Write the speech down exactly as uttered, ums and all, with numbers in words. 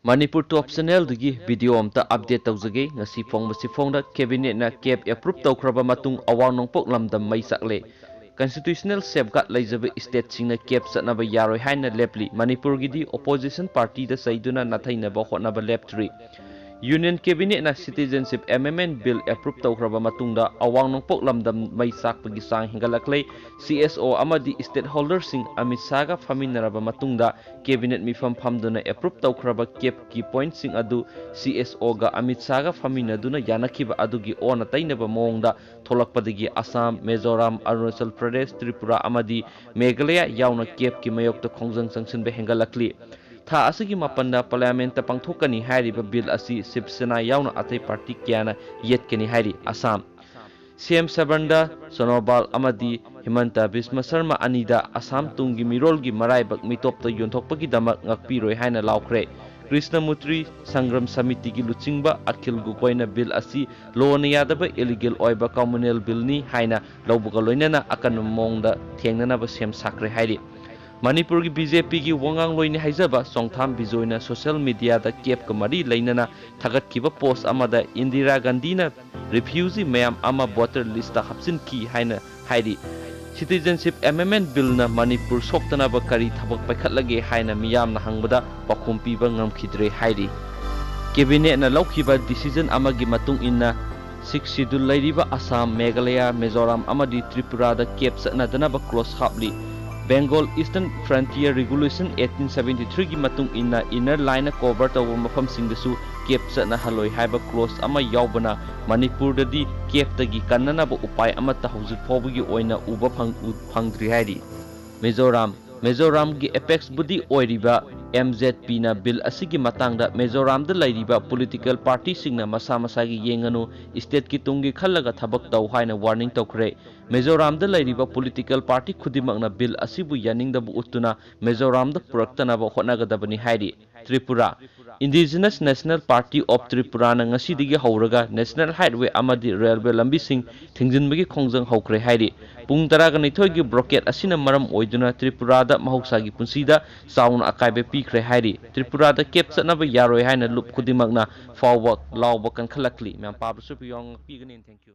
ꯃꯅꯤꯄꯨꯔ ꯇꯣꯞ ꯆꯦꯅꯦꯜꯗꯒꯤ video ꯑꯝꯇ update ꯇꯧꯖꯒꯦ꯫ ꯉꯁꯤ ꯐꯣꯡꯕꯁꯤ ꯐꯣꯡꯗ ꯀꯦꯕꯤꯅꯦꯠꯅ ꯀꯦꯞ ꯑꯦꯄ꯭ꯔꯨꯞ ꯇꯧꯈ꯭ꯔꯕ ꯃꯇꯨꯡ ꯑꯋꯥꯡ ꯅꯣꯡꯄꯣꯛ ꯂꯝꯗꯝ ꯃꯩ ꯆꯥꯛꯂꯦ꯫ ꯀꯟꯁꯇꯤꯇ꯭ꯌꯨꯁꯅꯦꯜ ꯁꯦꯐꯒꯥꯔꯗ ꯂꯩꯖꯕ ꯁ꯭ꯇꯦꯠꯁꯤꯡꯅ ꯀꯦꯞ ꯆꯠꯅꯕ ꯌꯥꯔꯣꯏ ꯍꯥꯏꯅ ꯂꯦꯞꯂꯤ꯫ ꯃꯅꯤꯄꯨꯔꯒꯤꯗꯤ ꯑꯣꯄꯣꯖꯤꯁꯟ ꯄꯥꯔꯇꯤꯗ ꯆꯩꯗꯨꯅ ꯅꯥꯊꯩꯅꯕ ꯍꯣꯠꯅꯕ ꯂꯦꯞꯇ꯭ꯔꯤ꯫ ꯌꯨꯅꯤꯌꯟ ꯀꯦꯕꯤꯅꯦꯠꯅ ꯁꯤꯇꯤꯖꯦꯟꯁꯤꯞ ꯑꯦꯃꯦꯟꯗꯃꯦꯟꯠ ꯕꯤꯜ ꯑꯦꯄ꯭ꯔꯨꯞ ꯇꯧꯈ꯭ꯔꯕ ꯃꯇꯨꯡꯗ ꯑꯋꯥꯡ ꯅꯣꯡꯄꯣꯛ ꯂꯝꯗꯝ ꯃꯩ ꯆꯥꯛꯄꯒꯤ ꯆꯥꯡ ꯍꯦꯟꯒꯠꯂꯛꯂꯦ꯫ ꯁꯤ ꯑꯦꯁ ꯑꯣ ꯑꯃꯗꯤ ꯁ꯭ꯇꯦꯠ ꯍꯣꯜꯗꯔꯁꯤꯡ ꯑꯃꯤꯠ ꯁꯥꯍꯒ ꯐꯝꯃꯤꯟꯅꯔꯕ ꯃꯇꯨꯡꯗ ꯀꯦꯕꯤꯅꯦꯠ ꯃꯤꯐꯝ ꯐꯝꯗꯨꯅ ꯑꯦꯄ꯭ꯔꯨꯞ ꯇꯧꯈ꯭ꯔꯕ ꯀꯦꯞꯀꯤ ꯄꯣꯏꯟꯠꯁꯤꯡ ꯑꯗꯨ ꯁꯤ ꯑꯦꯁ ꯑꯣꯒ ꯑꯃꯤꯠ ꯁꯥꯍꯒ ꯐꯝꯃꯤꯟꯅꯗꯨꯅ ꯌꯥꯅꯈꯤꯕ ꯑꯗꯨꯒꯤ ꯑꯣꯟꯅ ꯇꯩꯅꯕ ꯃꯑꯣꯡꯗ ꯊꯣꯛꯂꯛꯄꯗꯒꯤ ꯑꯁꯥꯝ, ꯃꯤꯖꯣꯔꯥꯝ, ꯑꯔꯨꯅꯥꯆꯜ ꯄ꯭ꯔꯗꯦꯁ, ꯇ꯭ꯔꯤꯄꯨꯔꯥ ꯑꯃꯗꯤ ꯃꯦꯘꯥꯂꯌꯥ ꯌꯥꯎꯅ ꯀꯦꯞꯀꯤ ꯃꯥꯌꯣꯛꯇ ꯈꯣꯡꯖꯪ ꯆꯪꯁꯤꯟꯕ ꯍꯦꯟꯒꯠꯂꯛꯂꯤ꯫ ꯊꯥ ꯑꯁꯤꯒꯤ ꯃꯥꯄꯟꯗ ꯄꯥꯔꯂꯤꯌꯥꯃꯦꯟꯠꯇ ꯄꯥꯡꯊꯣꯛꯀꯅꯤ ꯍꯥꯏꯔꯤꯕ ꯕꯤꯜ ꯑꯁꯤ ꯁꯤꯕ ꯁꯦꯅꯥ ꯌꯥꯎꯅ ꯑꯇꯩ ꯄꯥꯔꯇꯤ ꯀꯌꯥꯅ ꯌꯦꯠꯀꯅꯤ ꯍꯥꯏꯔꯤ꯫ ꯑꯁꯥꯝ ꯁꯤ ꯑꯦꯝ ꯁꯔꯕꯥꯅꯟꯗ ꯁꯣꯅꯣꯕꯥꯜ ꯑꯃꯗꯤ ꯍꯤꯃꯟꯇ ꯕꯤꯁ꯭ꯃ ꯁꯔꯃ ꯑꯅꯤꯗ ꯑꯁꯥꯝ ꯇꯨꯡꯒꯤ ꯃꯤꯔꯣꯜꯒꯤ ꯃꯔꯥꯏꯕꯛ ꯃꯤꯇꯣꯞꯇ ꯌꯣꯟꯊꯣꯛꯄꯒꯤꯗꯃꯛ ꯉꯥꯛꯄꯤꯔꯣꯏ ꯍꯥꯏꯅ ꯂꯥꯎꯈ꯭ꯔꯦ꯫ ꯀ꯭ꯔꯤꯁꯅꯃꯨꯔꯇꯤ ꯁꯪꯒ꯭ꯔꯝ ꯁꯃꯤꯇꯤꯒꯤ ꯂꯨꯆꯤꯡꯕ ꯑꯈꯤꯜ ꯒꯣꯒꯣꯏꯅ ꯕꯤꯜ ꯑꯁꯤ ꯂꯣꯅ ꯌꯥꯗꯕ ꯏꯂꯤꯒꯦꯜ ꯑꯣꯏꯕ ꯀ꯭ꯔꯤꯃꯤꯅꯦꯜ ꯕꯤꯜꯅꯤ ꯍꯥꯏꯅ ꯂꯧꯕꯒ ꯂꯣꯏꯅꯅ ꯑꯀꯟꯕ ꯃꯑꯣꯡꯗ ꯊꯦꯡꯅꯅꯕ ꯁꯦꯝ ꯁꯥꯈ꯭ꯔꯦ ꯍꯥꯏꯔꯤ꯫ ꯃꯅꯤꯄꯨꯔꯒꯤ ꯕꯤ ꯖꯦ ꯄꯤꯒꯤ ꯋꯥꯉꯥꯡꯂꯣꯏꯅꯤ ꯍꯥꯏꯖꯕ ꯆꯣꯡꯊꯥꯝ ꯕꯤꯖꯣꯏꯅ ꯁꯣꯁꯤꯌꯦꯜ ꯃꯤꯗꯤꯌꯥꯗ ꯀꯦꯞꯀ ꯃꯔꯤ ꯂꯩꯅꯅ ꯊꯥꯒꯠꯈꯤꯕ ꯄꯣꯁ꯭ꯠ ꯑꯃꯗ ꯏꯟꯗꯤꯔꯥ ꯒꯥꯟꯙꯤꯅ ꯔꯤꯐ꯭ꯌꯨꯖꯤ ꯃꯌꯥꯝ ꯑꯃ ꯚꯣꯇꯔ ꯂꯤꯁ꯭ꯠꯇ ꯍꯥꯞꯆꯤꯟꯈꯤ ꯍꯥꯏꯅ ꯍꯥꯏꯔꯤ꯫ ꯁꯤꯇꯤꯖꯦꯟꯁꯤꯞ ꯑꯦꯃꯦꯟꯗꯃꯦꯟꯠ ꯕꯤꯜꯅ ꯃꯅꯤꯄꯨꯔ ꯁꯣꯛꯇꯅꯕ ꯀꯔꯤ ꯊꯕꯛ ꯄꯥꯏꯈꯠꯂꯒꯦ ꯍꯥꯏꯅ ꯃꯤꯌꯥꯝꯅ ꯍꯪꯕꯗ ꯄꯥꯎꯈꯨꯝ ꯄꯤꯕ ꯉꯝꯈꯤꯗ꯭ꯔꯦ ꯍꯥꯏꯔꯤ꯫ ꯀꯦꯕꯤꯅꯦꯠꯅ ꯂꯧꯈꯤꯕ ꯗꯤꯁꯤꯖꯟ ꯑꯃꯒꯤ ꯃꯇꯨꯡ ꯏꯟꯅ ꯁꯤꯛꯁ ꯁꯤꯗꯨꯜ ꯂꯩꯔꯤꯕ ꯑꯁꯥꯝ, ꯃꯦꯘꯥꯂꯌꯥ, ꯃꯤꯖꯣꯔꯥꯝ ꯑꯃꯗꯤ ꯇ꯭ꯔꯤꯄꯨꯔꯥꯗ ꯀꯦꯞ ꯆꯠꯅꯗꯅꯕ ꯀ꯭ꯂꯣꯖ ꯍꯥꯞꯂꯤ꯫ Bengal eastern frontier regulation eighteen seventy ꯊ꯭ꯔꯤꯒꯤ ꯃꯇꯨꯡ ꯏꯟꯅ ꯏꯟꯅꯔ ꯂꯥꯏꯟꯅ ꯀꯣꯚꯔ ꯇꯧꯕ ꯃꯐꯝꯁꯤꯡꯗꯁꯨ ꯀꯦꯞ ꯆꯠꯅꯍꯜꯂꯣꯏ ꯍꯥꯏꯕ ꯀ꯭ꯂꯣꯖ ꯑꯃ ꯌꯥꯎꯕꯅ ꯃꯅꯤꯄꯨꯔꯗꯗꯤ ꯀꯦꯞꯇꯒꯤ ꯀꯟꯅꯅꯕ ꯎꯄꯥꯏ ꯑꯃꯠꯇ ꯍꯧꯖꯤꯛ ꯐꯥꯎꯕꯒꯤ ꯑꯣꯏꯅ ꯎꯕ ꯐꯪ-, ꯎ-, ꯐꯪꯗ꯭ꯔꯤ ꯍꯥꯏꯔꯤ꯫ ꯃꯤꯖꯣꯔꯥꯝ, ꯃꯤꯖꯣꯔꯥꯝꯒꯤ ꯑꯦꯄꯦꯛꯁ ꯕꯣꯗꯤ ꯑꯣꯏꯔꯤꯕ ꯑꯦꯝ ꯖꯦꯠ ꯄꯤꯅ ꯕꯤꯜ ꯑꯁꯤꯒꯤ ꯃꯇꯥꯡꯗ ꯃꯤꯖꯣꯔꯥꯝꯗ ꯂꯩꯔꯤꯕ ꯄꯣꯂꯤꯇꯤꯀꯦꯜ ꯄꯥꯔꯇꯤꯁꯤꯡꯅ ꯃꯁꯥ ꯃꯁꯥꯒꯤ ꯌꯦꯡꯉꯅꯨ, ꯁ꯭ꯇꯦꯠꯀꯤ ꯇꯨꯡꯒꯤ ꯈꯜꯂꯒ ꯊꯕꯛ ꯇꯧ ꯍꯥꯏꯅ ꯋꯥꯔꯅꯤꯡ ꯇꯧꯈ꯭ꯔꯦ꯫ ꯃꯤꯖꯣꯔꯥꯝꯗ ꯂꯩꯔꯤꯕ ꯄꯣꯂꯤꯇꯤꯀꯦꯜ ꯄꯥꯔꯇꯤ ꯈꯨꯗꯤꯡꯃꯛꯅ ꯕꯤꯜ ꯑꯁꯤꯕꯨ ꯌꯥꯅꯤꯡꯗꯕ ꯎꯠꯇꯨꯅ ꯃꯤꯖꯣꯔꯥꯝꯗ ꯄꯨꯔꯛꯇꯅꯕ ꯍꯣꯠꯅꯒꯗꯕꯅꯤ ꯍꯥꯏꯔꯤ꯫ Tripura. Indigenous National Party of Tripuraꯅ ꯉꯁꯤꯗꯒꯤ ꯍꯧꯔꯒ National Highway ꯑꯃꯗꯤ railway ꯂꯝꯕꯤꯁꯤꯡ ꯊꯤꯡꯖꯤꯟꯕꯒꯤ ꯈꯣꯡꯖꯪ ꯍꯧꯈ꯭ꯔꯦ ꯍꯥꯏꯔꯤ꯫ ꯄꯨꯡ ꯇꯔꯥꯒ ꯅꯤꯊꯣꯏꯒꯤ blockade ꯑꯁꯤꯅ ꯃꯔꯝ ꯑꯣꯏꯗꯨꯅ ꯇ꯭ꯔꯤꯄꯨꯔꯥꯗ ꯃꯍꯧꯁꯥꯒꯤ ꯄꯨꯟꯁꯤꯗ ꯆꯥꯎꯅ ꯑꯀꯥꯏꯕ ꯄꯤꯈ꯭ꯔꯦ ꯍꯥꯏꯔꯤ꯫ ꯇ꯭ꯔꯤꯄꯨꯔꯥꯗ cab ꯆꯠꯅꯕ ꯌꯥꯔꯣꯏ ꯍꯥꯏꯅ ꯂꯨꯞ ꯈꯨꯗꯤꯡꯃꯛꯅ ꯐꯥꯎꯕ ꯂꯥꯎꯕ ꯀꯟꯈꯠꯂꯛꯂꯤ꯫ ꯃꯌꯥꯝ ꯄꯥꯕꯁꯨ ꯄꯤꯌꯣꯡ ꯄꯤꯒꯅꯤ꯫ Thank you꯫